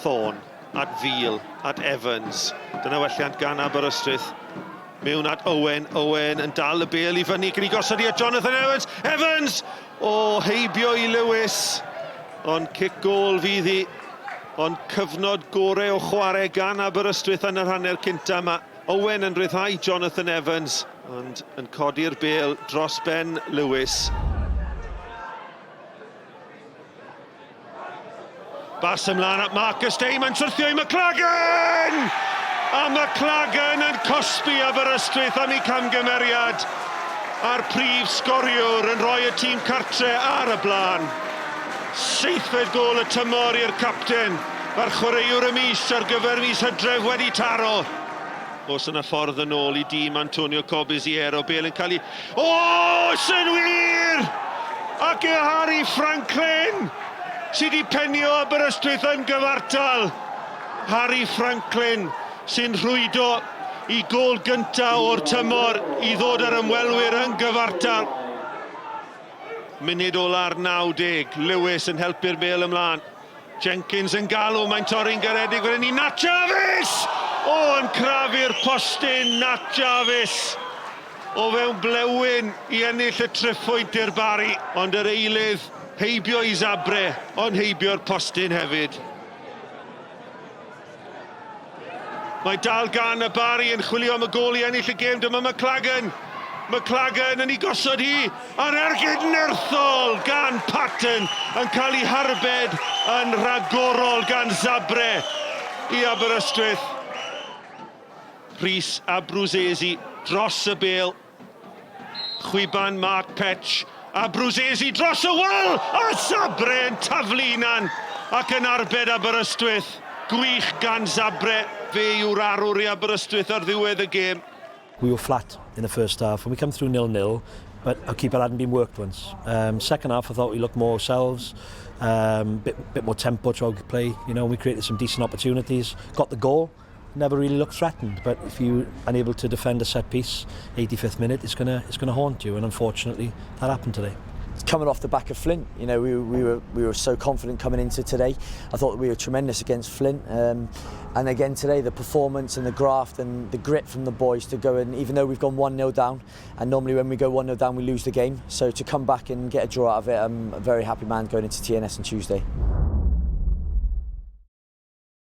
Thorne, at Veal, at Evans. Dyna welliant gan Aberystwyth. Mewn at Owen, Owen yn dal y bêl i fyny, cyn i gosod i at Jonathan Evans. Evans! O, heibio i Lewis. Ond cic gôl fydd hi. Ond cyfnod gore o chwarae gan Aberystwyth yn yr hanner cynta yma. Owen yn rhyddhau Jonathan Evans, ond yn codi'r bêl dros ben Lewis. Bas ymlaen at Marcus Day, mae'n syrthio i McLagan! A McLagan yn cosbi Aberystwyth am eu camgymeriad. A'r prif sgoriwr yn rhoi y tîm cartre ar y blaen. Seithfed gôl y tymor i'r capten. Mae'r chwaraewr y mis ar gyfer mis Hydref wedi taro. Oes yna ffordd yn ôl i dîm Antonio Corbisiero? Bale yn cael ei... O, sy'n wir! Ac e Harry Franklin sydd wedi penio Aberystwyth yn gyfartal. Harry Franklin sy'n rhwydo i gôl gyntaf o'r tymor i ddod â'r ymwelwyr yn gyfartal. Munud ola'r 90, Lewis yn helpu'r bêl ymlaen. Jenkins yn galw, mae'n torri'n garedig fan hyn i Nat Jarvis! O, yn crafu'r postyn, Nat Jarvis! O fewn blewyn i ennill y triphwynt i'r Barri, ond yr eilydd heibio i Zabre, ond heibio'r postyn hefyd. Mae dal gan y Barri yn chwilio am y gôl i ennill y gêm. Dyma McLagan. McLagan yn ei gosod hi a'r ergyd nerthol gan Patton yn cael ei harbed yn rhagorol gan Zabre i Aberystwyth. Rhys Abruzzese dros y bêl. Chwiban Mark Petch a Bruzzese dros y wal a Zabre yn taflu hunan ac yn arbed Aberystwyth. Gwych gan Zabre, fe yw'r arwr i Aberystwyth ar ddiwedd y gêm. We were flat in the first half and we come through nil-nil but our keeper hadn't been worked once. Um, second half I thought we looked more ourselves, um, bit, bit more tempo to our play, you know, and we created some decent opportunities, got the goal. never really looked threatened. But if you're unable to defend a set piece, 85th minute, it's gonna it's gonna haunt you. And unfortunately, that happened today. Coming off the back of Flint, you know, we, we were we were so confident coming into today. I thought we were tremendous against Flint, um, and again today, the performance and the graft and the grit from the boys to go and even though we've gone 1-0 down, and normally when we go 1-0 down, we lose the game. So to come back and get a draw out of it, I'm a very happy man going into TNS on Tuesday.